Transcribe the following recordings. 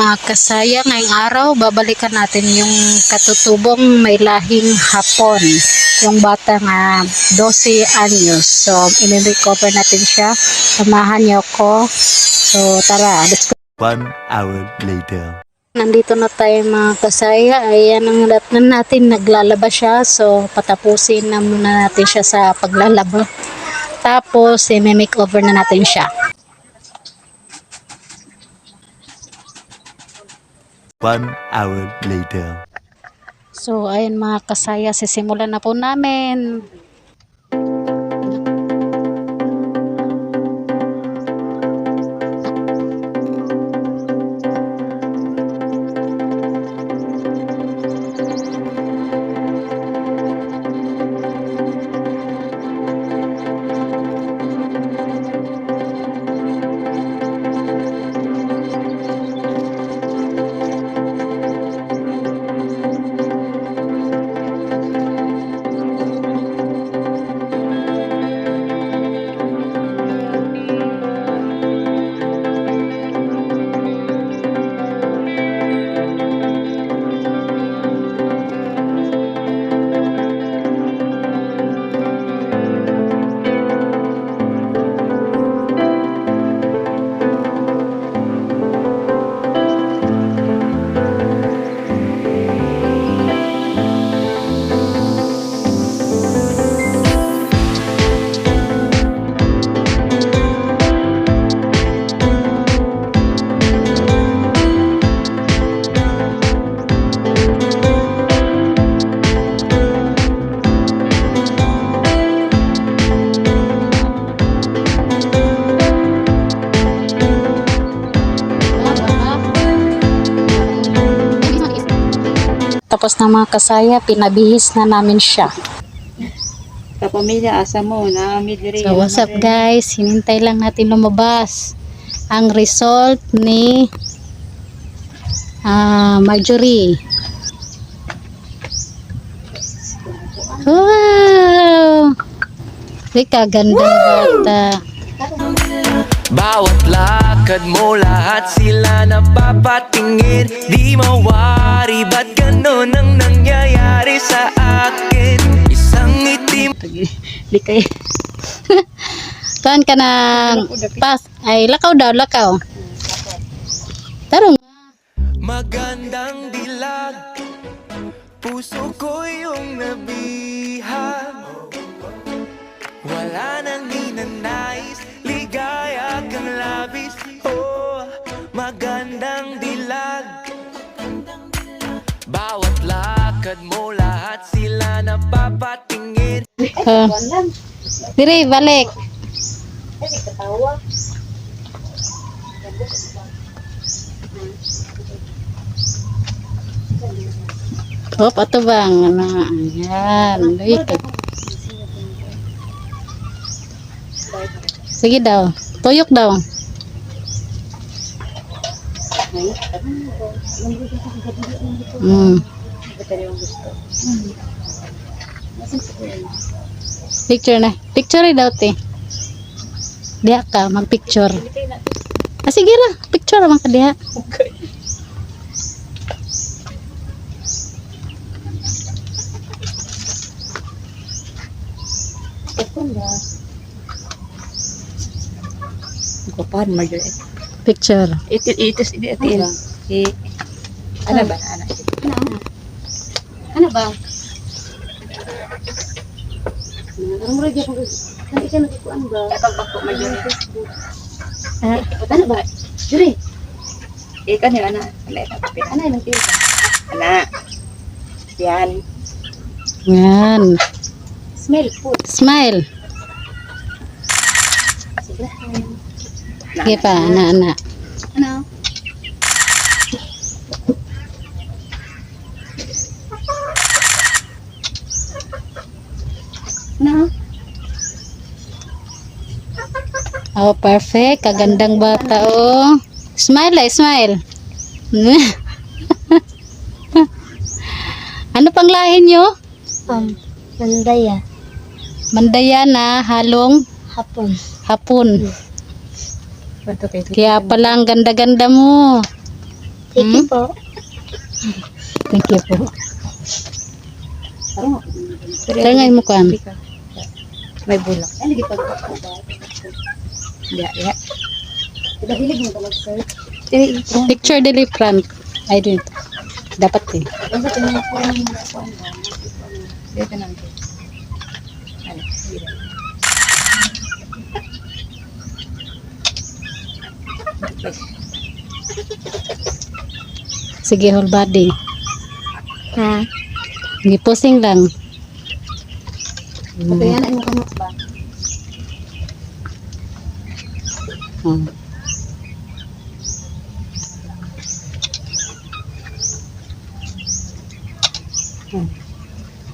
Mga kasaya, ngayong araw, babalikan natin yung katutubong may lahing Hapon. Yung bata nga 12 anyos. So, i-recover natin siya. Samahan niyo ko. So, tara, let's go. 1 hour later. Nandito na tayo, mga kasaya. Ayan ang datnan natin. Naglalaba siya. So, patapusin na muna natin siya sa paglalaba. Tapos, i-makeover na natin siya. 1 hour later. So, ayun mga kasaya, sisimulan na po namin. Tapos na mga kasaya, pinabihis na namin siya. Kapamilya, asa mo, naami diri. So what's up guys, hinintay lang natin lumabas ang result ni Marjorie. Wow! Uy, kagandang bata. Bawat lakad mo, lahat sila napapatingin. Di mawari ba't ganun ang nangyayari sa akin? Isang itim Likay. Kuan ka ng pas. Ay, lakaw daw, lakaw. Tarong. Magandang dilag, puso ko yung nabihag. Wala nang ninanais, ligaya kang labis. Oh, magandang dilag. Bawat lakad mo, lahat sila napapatingin. Dire, balik. Hop, ato bang? Ano, ayan. Uy, sige daw. Tuyok daw. Picture na. Picture daw, te. Diha ka, mag-picture. Ah, sige ra. Picture naman ka diha. Kupan, Marjorie. Picture. Ito, ito, ito, ito. Eh, ano ba? Ano? Ano ba? Pagbako, Marjorie. Ano ba? Jure. Eh, kanyo, ana. Ana, ana, ana. Ana. Yan. Yan. Smell po. Smile. Sige pa, ana, ana. Ano? Ano? Oh, perfect. Kagandang bata, oh. Smile, eh, smile. Ano pang lahi nyo? Mandaya, Mandayana, halong Hapon. Hapon. Ito kay Kaya pala ang ganda-ganda mo. Thank you po. Thank you po. Kaya nga yung mukhaan. May bulak. Ya, ya. Picture dili front. Ay, dito. Dapat eh. Dito na lang. Ano? Dito. Sige, whole body. Ha? Sige, posing lang. Patayan ang kamot ba?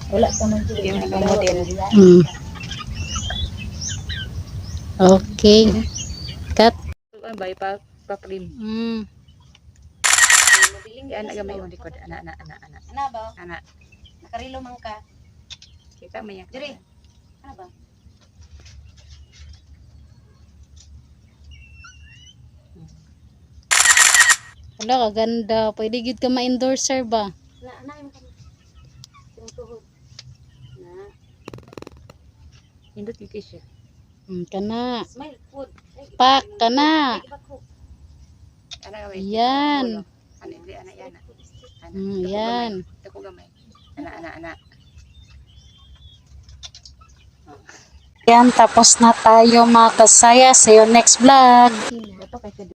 Wala pa man yung model. Okay. Cut. Ano ba pa pa prim. Ana gamay yung likod. Ana ana ana ana. Ana ba? Ana. Nakarilo man ka. Kita man yan. Dire. Ana ba? Wala, kaganda. Pwede gid ka ma-endorser ba? Na ana yung kamot. Yung tuhod. Na. Hindot gyud kay siya. Kana. Smile food. Ay, Pak, kana. ibak ko. Ana gamay. Yan. Ana dili ana yan. Ana. Yan. Dako gamay. Ana ana ana. Yan, tapos na tayo mga kasaya. See you next vlog. Dapat kay